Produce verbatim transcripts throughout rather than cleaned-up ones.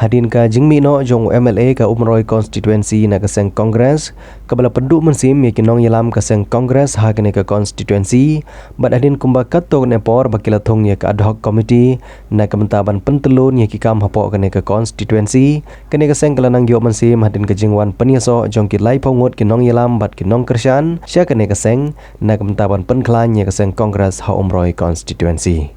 Hadien ka jingmih noh jong u M L A ka Umroi constituency na ka seng Congress, kaba la pynduh mynsiem ïa ki nongïalam ka seng Congress ha kane ka constituency, bad hadien kumba katto katne por ba ki la thung ïa ka ad hoc committee na ka bynta ban pyntyllun ïa ki kam hapoh kane ka constituency, kane ka seng ka la nang ïoh mynsiem hadien ka jingwan pynïasoh jong ki laiphew ngut ki nongïalam bad ki nongkyrshan sha kane ka seng na ka bynta ban pynkhlaiñ ïa ka seng Congress ha Umroi constituency.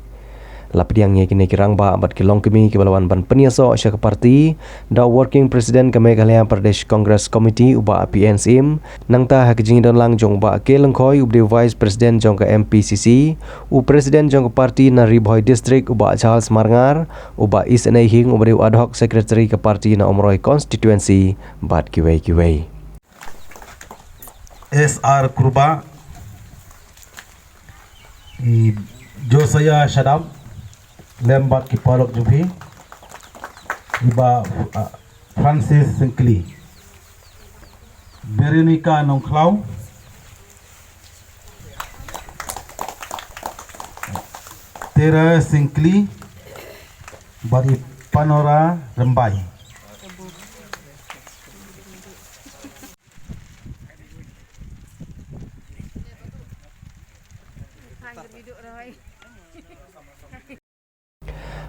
La pdiang ïa kine ki rangbah bad ki longkmie kiba la wan ban pynïasoh sha ka party da u Working President ka Meghalaya Pradesh Congress Committee u Bah P N Syiem, nangta ha ka jingdon lang jong u Bah K Lyngkhoi uba dei u Vice President jong ka M P C C, u President jong ka party na Ri Bhoi District u Bah Charles Marngar, u Bah Isynei Hing uba dei u ad hoc secretary ka party na Umroi constituency bad kiwei kiwei. S R Kurbah, i Josiah Shadap, lem bad ki paralok jong phi, i Bah, ah, Francis Syngkli, Veronica Nongkhlaw, Tera Syngkli, bad i Panora Rymbai.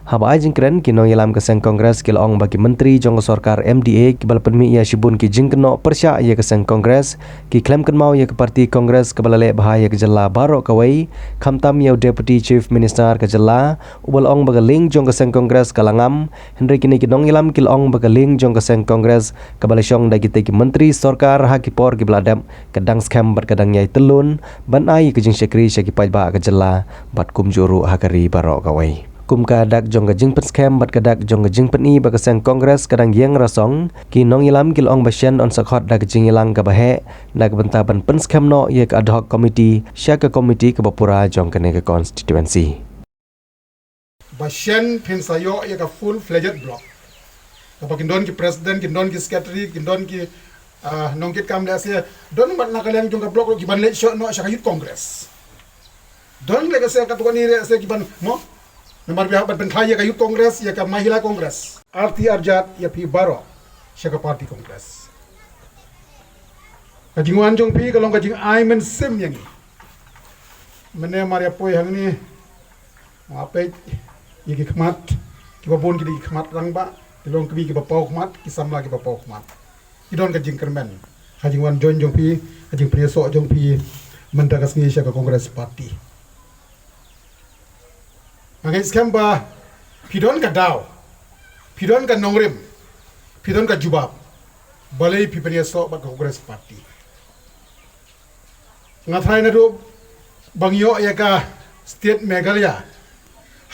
Haba ai jingkren, ki nongïalam ka seng Congress ki la ong ba ki myntri jong ka sorkar M D A kiba la pynmih ïa shibun ki jingkynnoh pyrshah ïa ka seng Congress, ki khlem kynmaw ïa ka party Congress kaba la leh bha ïa ka jylla baroh kawei, khamtam ïa u Deputy Chief Minister ka jylla, uba la ong ba ka lieng jong ka seng Congress ka la ngam. Hynrei kine ki nongïalam ki la ong ba ka lieng jong ka seng Congress kaba la shong da kitei ki myntri sorkar ha ki por kiba la dep, ka dang skhem bad ka dang ïai tyllun ban ai ka jingshakri sha ki paidbah ka jylla bad kumjuh ruh ha ka ri baroh kawei. Kum ka dak jong ka jingpynskhem bad ka dak jong ka jingpyni ba ka seng Congress ka dang ïeng rasong, ki nongïalam ki la ong ba shen yn sa khot da ka jingïalang kaba heh na ka bynta ban pynskhem noh ïa ka ad hoc committee sha ka committee kaba pura jong kane ka constituency. Ba shen phin sa ïoh ïa ka full fledged block. Kaba kin don ki president, kin don ki secretary, kin don ki, ah, nongkitkam lehse, don bad na ka liang jong ka block ruh kiban leit shoh noh sha ka Youth Congress. Don lehse ka tuan ni lehse kiban mo. Namar ba hap ban pynkhlaiñ ïa ka Youth Congress, ïa ka Mahila Congress. Arti arjat ïa phi baroh sha ka party Congress. Ka jingwan jong phi ka long ka jingai mynsiem ïa ngi. Mynne mar ïa poi hangne, nga peit ïa ki khmat, kiba bun ki dei ki khmat rangbah, ki longkmie kiba paw khmat, ki samla kiba paw khmat. Ki don ka jingkyrmen ha jingwan join jong phi, ha jingpynïasoh jong phi mynta ka sngi sha ka Congress Party. Nga ngeit skhem ba phi don ka daw, phi don ka nongrim, phi don ka jubab. Balei phi pynïasoh bad ka Congress Party? Nga tharai naduh ba ngi ïoh ïa ka state Meghalaya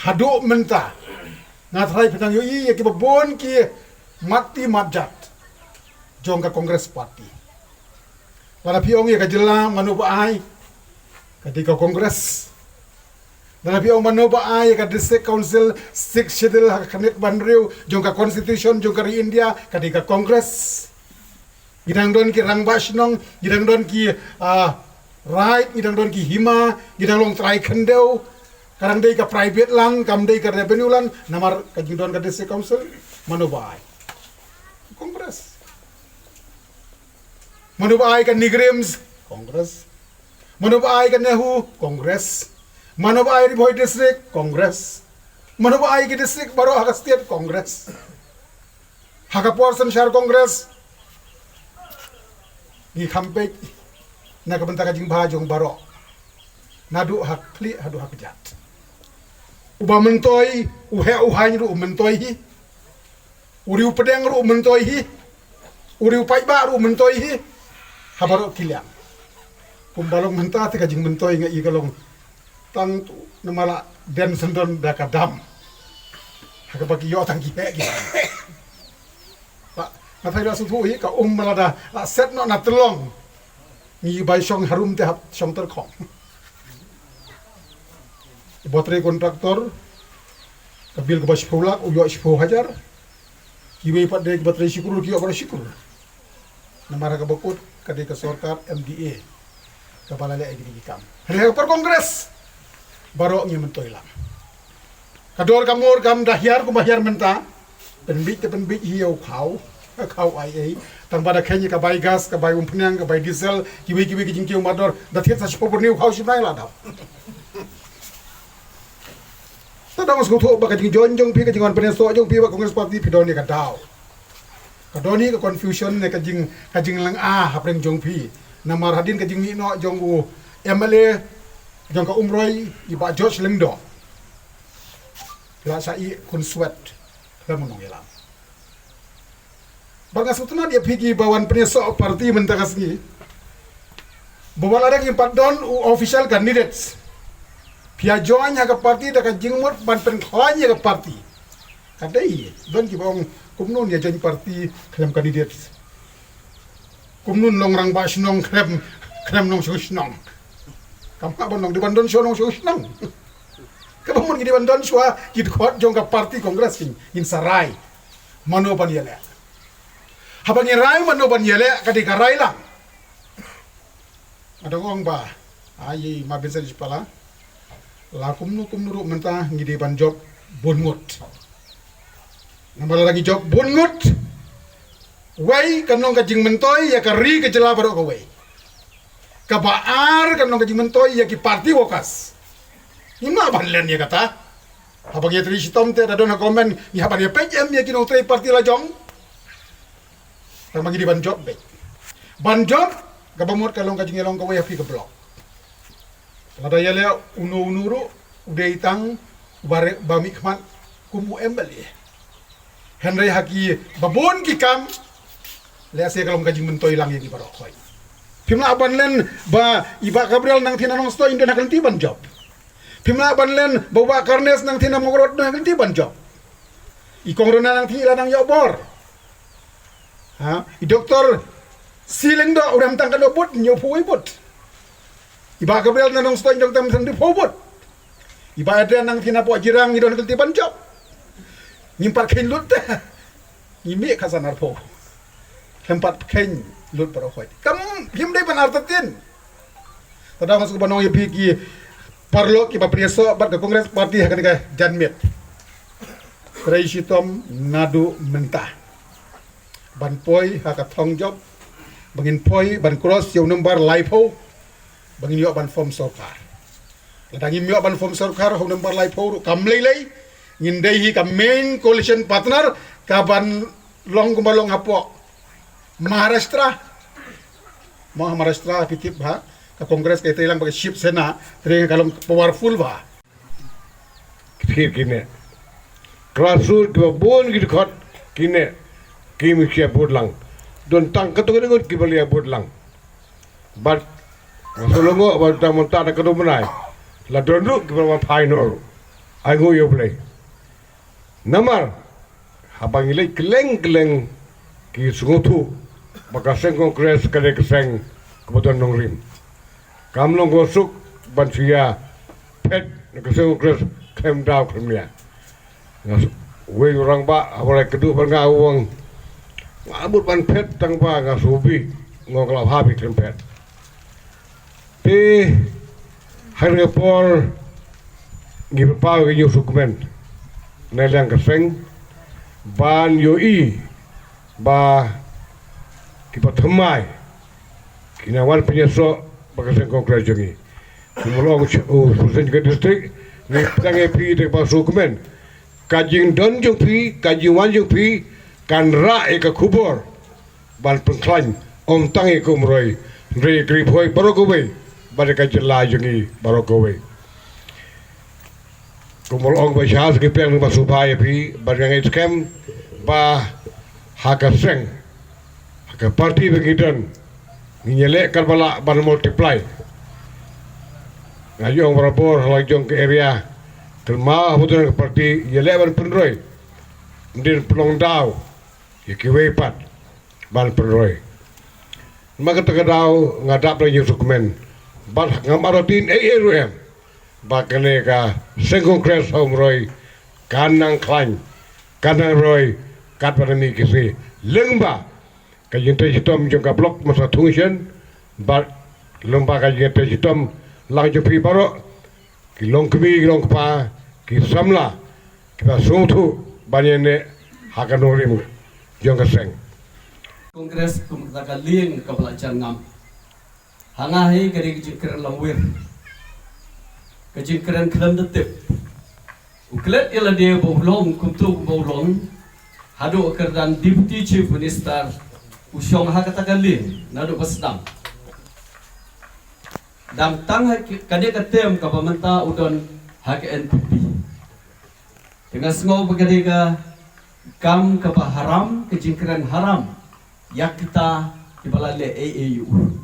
haduh mynta, nga tharai phi nang ïohi ïa kiba bun ki mat ti mat jat jong ka Congress Party. Lada phi ong ïa ka jylla mano ba ai, ka dei ka Congress. Lada phi ong mano ba ai ïa ka District Council Sixth Schedule ha ka khyrnit ba hynriew jong ka Constitution jong ka ri India, ka dei ka Congress. Ngi dang don ki rangbah shnong, ngi dang don ki, ah, raid, ngi dang don ki hima, ngi dang long trai khyndew. Ka dang dei ka private land, kam dei ka revenue land, namar ka jingdon ka District Council, mano ba ai? Congress. Mano ba ai ka NEIGRIHMS? Congress. Mano ba ai ka NEHU? Congress. Mano ba ai Ri Bhoi District? Congress. Mano ba ai ki district baroh ha ka state? Congress. Ha ka por synshar Congress, ngi kham peit na ka bynta ka jingbha jong baroh, naduh ha khlieh haduh ha kjat. Uba myntoi, u heh u haiñ ruh u myntoi hi. U riewpdeng ruh u myntoi hi. U riewpaidbah ruh u myntoi hi. Ha baroh ki liang. Kumba long mynta te ka jingmyntoi nga i ka long tang tu namar la den syndon da ka dam. Ha kaba ki ïoh tang ki heh ki. Ba nga tharai la sngewthuh hi ka um ba lada la set noh na Tyllong, ngi bai shong harum te hap shong tyrkhong. Uba trei kontraktor, ka bil kaba shiphew lak u ïoh shiphew hajar. Kiwei pat de kiba trei shi klur ki ïoh baroh shi klur. Namar ha kaba kut ka dei ka sorkar M D A kaba la leh ïa kine ki kam. Hynrei ha ka por Congress baroh ngi myntoi lang. Ka dor ka mur kam da hiar kumba hiar mynta. Pynbit te pynbit hi ïa u khaw, khaw ai ei. Tang ba da kheiñ ïa ka bai gas, ka bai umphniang, ka bai diesel, kiwei kiwei ki jingkiew mardor, da thied sa shiphew byrni u khaw shim nai la dap. Te dang sngewthuh ba ka jingjoin jong phi, ka jingwan pynïasoh jong phi bad Congress Party, phi don ïa ka daw. Ka don hi ka confusion ne ka jing, ka jinglang a hapdeng jong phi. Namar hadien ka jingmih noh jong u M L A jong ka Umroi, i Bah George Lyngdoh, la sa i khun swet khlem u nongïalam. Bad nga sngewtynnat ïa phi ki ba wan pynïasoh party mynta ka sngi, ba wat la dang ngim pat don u official candidates, phi ïa join ha ka party da ka jingmut ban pynkhlaiñ ïa ka party. Ka dei, don ki ba ong kumno ïa join party khlem candidates. Kumno long rangbah shnong khlem, khlem nongshong shnong. Kam hap ban long, dei ban don shuwa nongshong shnong. Kaba mut ngi dei ban don shuwa ki dkhot jong ka party Congress, ngin, ngin sa rai mano ban ïaleh. Haba ngi rai mano ban ïaleh, ka dei ka rai lang. Nga dang ong ba, ai, ma Vincent Shipala, la kumno kumno ruh mynta ngi dei ban jop bun ngut. Namar lada ngi jop bun ngut, wei, kan long ka jingmyntoi ïa ka ri ka jylla baroh kawei. Kaba ar, kan long ka jingmyntoi ïa ki party workers. Ngim lah ban len ïa kata. Haba ngi ïatrei shitom te, da don ha government, ngi hap ban ïapeit em ïa ki nongtrei party la jong. Tang ba ngi dei ban jop beit. Ban jop, kaba mut ka long ka jingïalong kawei ha phi ka block. Lada ïaleh uno uno ruh, u dei tang ba re, ba mihkhmat kum u M L A. Hynrei ha ki ba bun ki kam, lehse ka long ka jingmyntoi lang ïa ki baroh khoit. Phim lah ban len ba i Bah Gabriel Nangthien na Nongstoiñ don ha ka lynti ban jop. Phim lah ban len ba u Bah Carnes Nangthien na Mawkyrwat don ha ka lynti ban jop. I Kong Rona Nangthien i la nang ïoh bor. Ha, i Doktor C Lyngdoh u dang tang katno vote, hynñiewphew wei vote. I Bah Gabriel na Nongstoiñ dang tang hynriewphew vote. I Bah Adrian Nangthien na Pohjirang, i don ha ka lynti ban jop. Ngim pat kheiñ lut te. Ngi mih khatsan arphew. Khlem pat kheiñ lut baroh khoit. Kam phim dei ban artatien. Te da nga sngewbha ban ong ïa phi ki paralok kiba pynïasoh bad ka Congress Party ha kane ka janmiet. Trei shitom naduh mynta ban poi ha ka thong jop, ba ngin poi ban cross ïa u nombar laiphew, ba ngin ïoh ban form sorkar. Lada ngim ïoh ban form sorkar ha u nombar laiphew ruh kam lei lei, ngin dei hi ka main coalition partner, ka ban long kumba long hapoh Maharashtra. Mo ha Maharashtra phi tip bha, ka Congress ka ïatrei lang bad ka Shiv Sena, te ka long powerful bha. Ki thied kine. Ka la sur kiba bun ki dkhot kine. Kim shym ïa vote lang. Don tang katto katne ngut kiba la ïa vote lang. Bad nga sngewlyngngoh ba tang mynta da katto bnai la don ruh kiba la wan phai noh ruh. Ai nguh ïa U Blei. Namar haba ngi leit kylleng kylleng ki sngewthuh ba ka seng Congress ka dei ka seng kaba don nongrim. Kam long kaba suk ban shu ïa phet na ka seng Congress khlem daw khlem nia. Nga s-, uwei u rangbah haba la kynduh bad nga u ong, nga mut ban phet tang ba nga sngewbha, nga ong, ka la bha phi khlem phet. Te ha kane ka por ngi pynpaw ïa ka News Document na liang ka seng ban ïohi ba kiba thymmai ki nang wan pynïasoh bad ka seng Congress jong ngi. Kumba la ong u President jong ka district, ngi pdiang ïa phi da kaba sngewkmen. Ka jingdon jong phi, ka jingwan jong phi kan rah ïa ka khubor ban pynkhlaiñ ym tang ïa ka Umroi, hynrei ïa ka Ri Bhoi baroh kawei bad ïa ka jylla jong ngi baroh kawei. Kumba la ong ba sha ki pyrshah, nga sngewbha ïa phi bad nga ngeit skhem ba ha ka seng, ha ka party ba ngi don, ngin ïaleh katba lah ban multiply. Nga ong barabor ha la jong ka area, kynmaw haba don ka party ïaleh ban pynroi, ym pynlong daw ïa kiwei pat ban pynroi. Namar kata ka daw nga dap da ka jingsngewkmen bad ngam artatien ei ei ruh em ba kane ka seng Congress ha Umroi kan nang khlaiñ, kan nang roi katba na mih ki sngi, lyngba ka jingtrei shitom jong ka block mynta thung shen bad lyngba ka jingtrei shitom lang jong phi baroh, ki longkmie, ki longkpa, ki samla kiba sngewthuh ban ïaineh ha ka nongrim jong ka seng. Congress kum kata ka lieng kaba la jan ngam. Ha nga hi ka dei ka jingkren langwir, ka jingkren khlem da tip. U klet ïa lade ba u long kumto ba u long, haduh ka kyrdan Deputy Chief Minister u shong ha kata ka lieng naduh ba sdang. Dang tang ha ki- kane ka term kaba mynta u don ha ka N P P. Te nga sngew ba ka dei ka kam kaba haram, ka jingkren haram ïa kita kiba la leh ei ei ïa u.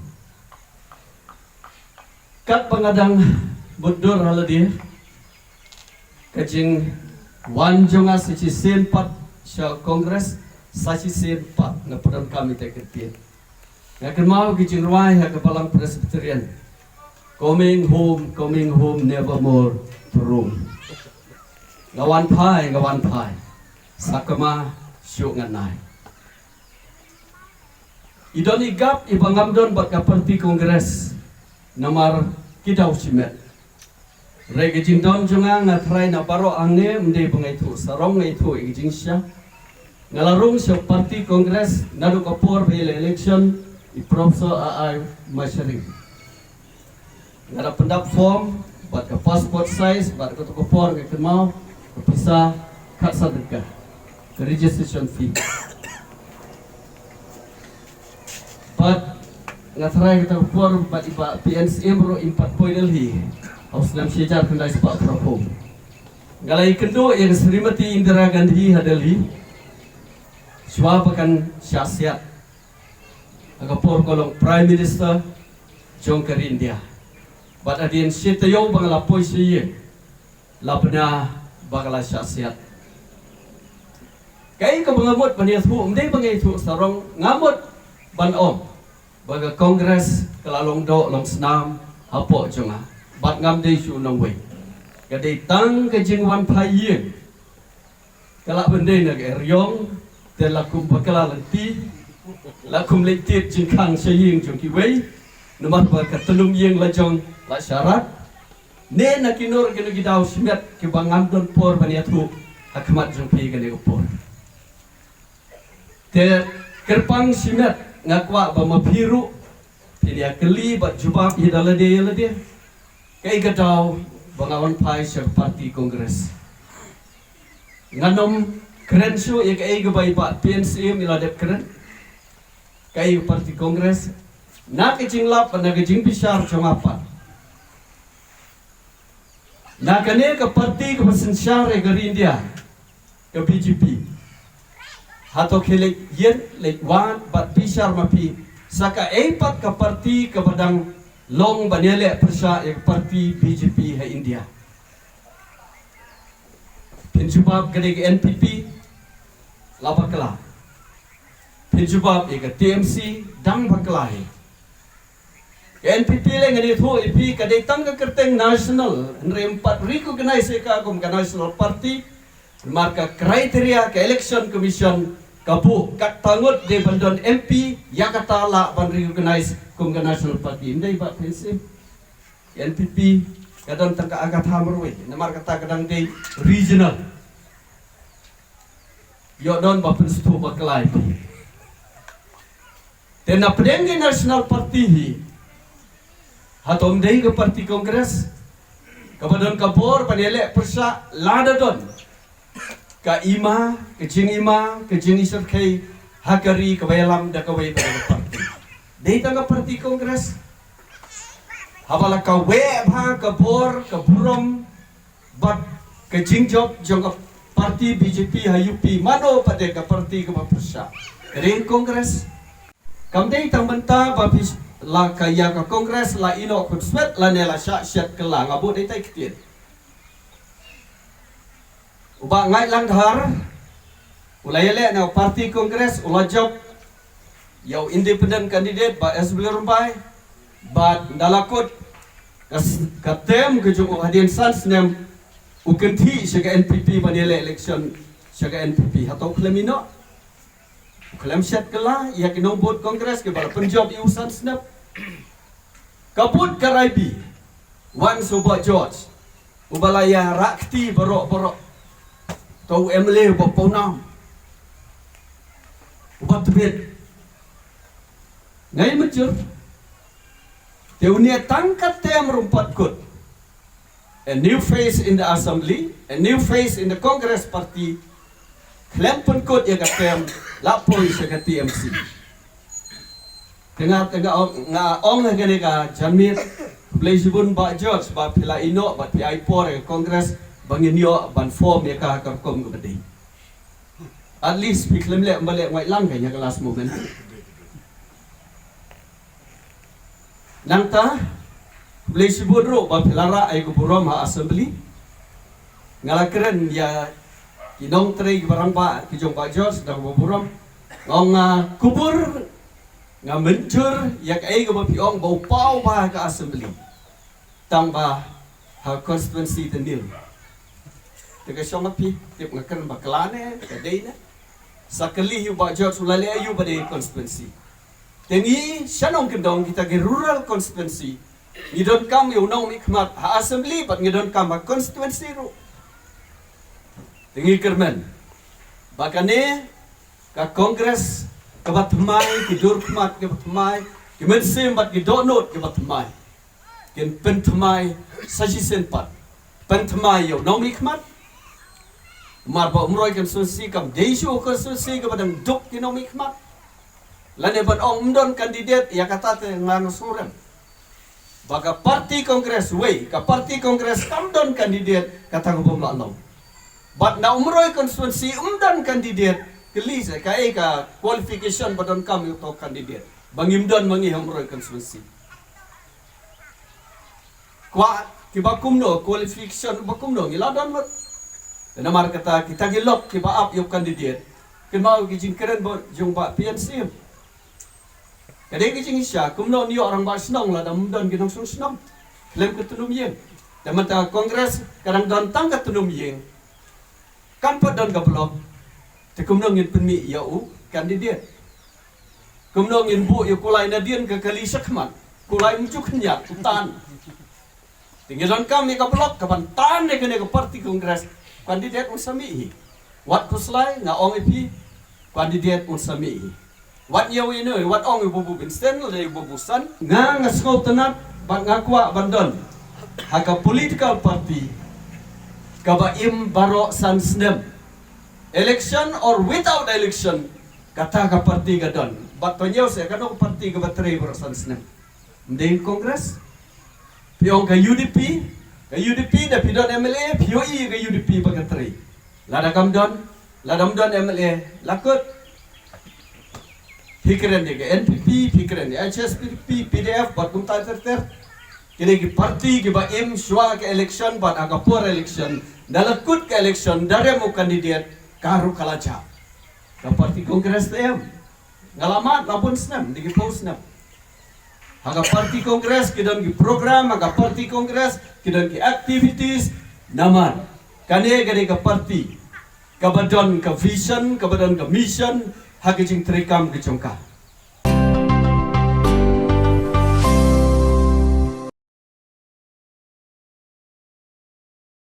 Katba nga dang mutdur ha lade, ka jingwan jong nga sa shisien pat sha Congress, sa shisien pat, nga pyndonkam ïa ka ktien. Nga kynmaw ka jingrwai ha ka Balang Presbyterian, "Coming home, coming home, never more to roam." Nga wan phai, nga wan phai, sakma shuh ngan nai. I don i gap iba ngam don bad ka party Congress namar ki daw shimet. Hynrei ka jingdon jong nga, nga tharai na baroh hangne, ym dei ba nga ïathuh sarong, nga ïathuh ïa ka jingshisha. Nga la rung sha party Congress naduh ka por ba ïaleh election i Professor A I Mashari. Nga da pyndap form bad ka passport size bad kato ka por nga kynmaw ka pisa khatsan tyngka ka registration fee. Bad nga tharai kato ka por bad i Bah P N Syiem ruh im pat poi Delhi ha u snem shi hajar khyndai spah phraphew. Nga la ïakynduh ïa ka Srimati Indira Gandhi ha Delhi shuwa ba kan shah siat ha ka por ka long Prime Minister jong ka ri India. Bad hadien shi taïew ba nga la poi sha ïing, la bna ba ka la shah siat. Kaei kaba nga mut ban ïathuh, ym dei ba nga ïathuh sarong, nga mut ban ong ba ka Congress ka la long doh long snam hapoh jong nga. Bad ngam dei shuh nongwei. Ka dei tang ka jingwan phai ïing. Ka lah ban dei na ka eriong, te la kum bakla lynti, la kum leit tied jingkhang sha ïing jong kiwei, namar ba ka tnum ïing la jong la sharat. Ne na ki nur kino ki daw shimet kiba ngam don por ban ïathuh ha khmat jong phi kane ka por. Te kyrpang shimet nga kwah ba ma phi ruh phin ïa kylli bad jubab ïa da lade ïa lade. Kaei ka daw ba nga wan phai sha ka party Congress? Ngan ym kren shuh ïa kaei kaba i Bah P N Syiem i la dep kren. Kaei ka party Congress? Na ka jinglap bad na ka jingbishar jong nga pat, na kane ka party kaba synshar ïa ka ri India, ka B J P, hato khie leit ïeng leit wad bad bishar ma phi sa kaei pat ka party kaba dang long ban ïaleh pyrshah ïa ka party B J P ha India? Phin jubab ka dei ka N P P, la bakla. Phin jubab ïa ka T M C, dang bakla hi. Ka N P P lei ngan ïathuh ïa phi ka dei tang ka kyrteng national, hynrei ym pat recognize ïa ka kum ka national party. Namar ka criteria ka election commission ka buh katta ngut dei ban don M P, ïa kata lah ban recognize kum ka national party. Ym dei, Bah P N Syiem? Ka N P P ka don tang ka Agatha marwei, namar kata ka dang dei regional. Ïoh don ba pynsngewthuh bakla ïa phi. Te na pdeng ka national party hi, hato ym dei ka party Congress kaba don ka bor ban ïaleh pyrshah lada don ka ima, ka jingima, ka jingïasyrkhei ha ka ri kaba ïalam da kawei pat ka party? Dei tang ka party Congress? Haba la kawei bha ka bor, ka burom bad ka jingjop jong ka party B J P ha U P, mano pat de ka party kaba pyrshah? Ka dei Congress. Kam dei tang mynta ba phi la ka ïa ka Congress la ïehnoh khutswet lane la shah shet kylla, nga buh dei tai ktien. U Bah Ngai Langdhar u la ïaleh na party Congress, u la jop ïa u independent candidate Bah S W Rymbai, bad da la kut ka s- ka term ka jong u hadien san snem, u kynthih sha ka N P P ban ïaleh election sha ka N P P. Hato u khlem ïehnoh? U khlem shet kylla ïa ki nongbud Congress kiba la pynjop ïa u san snem? Ka bud ka Raibi, wan sha u Bah George, uba la ïa rah kti baroh baroh. To u M L A uba pawnam. Uba tbit. Ngai mynjur. Te une tang ka term ruh pat kut. A new face in the assembly, a new face in the Congress party. Khlem pynkut ïa ka term, la poi sha ka T M C. Te nga, te nga ong, nga ong ha kane ka janmiet, khublei shibun Bah George, ba phi la ïehnoh, ba phi ai por ïa ka Congress, ba ngin ïoh ban form ïa ka ha ka rukom kaba dei. At least phi khlem leh, ba leh ngwait lang ka ïa ka last moment. Nangta, khublei shibun ruh ba phi la rah ïa ka burom ha assembly. Nga la kren ïa ki nongtrei kiba rangbah ki jong Bah George da kaba burom. Nga ong nga kubur, nga mynjur ïa kaei kaba phi ong ba u paw ba ha ka assembly. Tang ba ha constituency te nil. Te ka shong ha phi, tip nga kren ba kla ne, ka dei ne. Sa kylli ïa u Bah George u la leh ïa u ba dei constituency. Te ngi sha nongkyndong kita ki rural constituency. Ngi donkam ïa u nongmihkhmat ha assembly bad ngi donkam ha constituency ruh. Te ngi kyrmen ba kane ka Congress kaba thymmai, ki dur khmat kiba thymmai, ki mynsiem bad ki dohnud kiba thymmai. Kin pynthymmai sa shisien pat. Pynthymmai ïa u nongmihkhmat. Namar ba Umroi constituency kam dei shuh ka constituency kaba dang duk ki nongmihkhmat. Lane ban ong ym don candidate ïa kata te nga nga surem. Ba ka party Congress wei, ka party Congress kam don candidate kata ka bym lah long. Bad na Umroi constituency ym don candidate, kylli sa kaei ka qualification ba donkam ïa uto u candidate. Ba ngim don ma ngi ha Umroi constituency. Kwah kiba kumno, qualification ba kumno ngi la don lut. Namar kata kita ki lok kiba ap ïa u candidate. Kynmaw ki jingkren ba jong Bah P N C M. Ka dei ka jingshisha, kumno ngi ïoh rangbah shnong lada ym don ki nongshong shnong. Khlem ka tnum ïing. Te mynta Congress ka dang don tang ka tnum ïing. Kam pat don ka block. Te kumno ngin pynmih ïa u candidate. Kumno ngin buh ïa u Kulai nadien ka kali shakhmat. Kulai ym ju khyndiat, u tan. Te ngi donkam ïa ka block kaban tan ïa kane ka party Congress. Candidate un sa mih hi. Wat khuslai nga ong ïa phi. Candidate un sa mih hi. Wat ïa u ïa u, wat ong ïa u Babu Vincent, lane ïa u Babu San. Nga nga sngewtynnat, bad nga kwah ban don ha ka political party kaba im baroh san snem. Election or without election, kata ka party ka don. Bad to ñiew se kano ka party kaba trei baroh san snem. Ym dei Congress. Phi ong ka U D P, ka U D P da phi don M L A, phi ïohi ka U D P ba ka trei. Lada kam don, lada ym don M L A, la kut. Phi kren ïa ka N P P, phi kren ïa H S P D P, P D F, bad kumta ter ter. Kine ki party kiba im shuwa ka election bad ha ka por election. Da la kut ka election, da rem u candidate, ka ruh ka la jah. Ka party Congress te em. Nga la mad la bun snem, da ki phew snem. Ha ka party Congress ki don ki program, ha ka party Congress ki don ki activities. Namar kane ka dei ka party kaba don ka vision, kaba don ka mission ha ka jingtrei kam ka jong ka.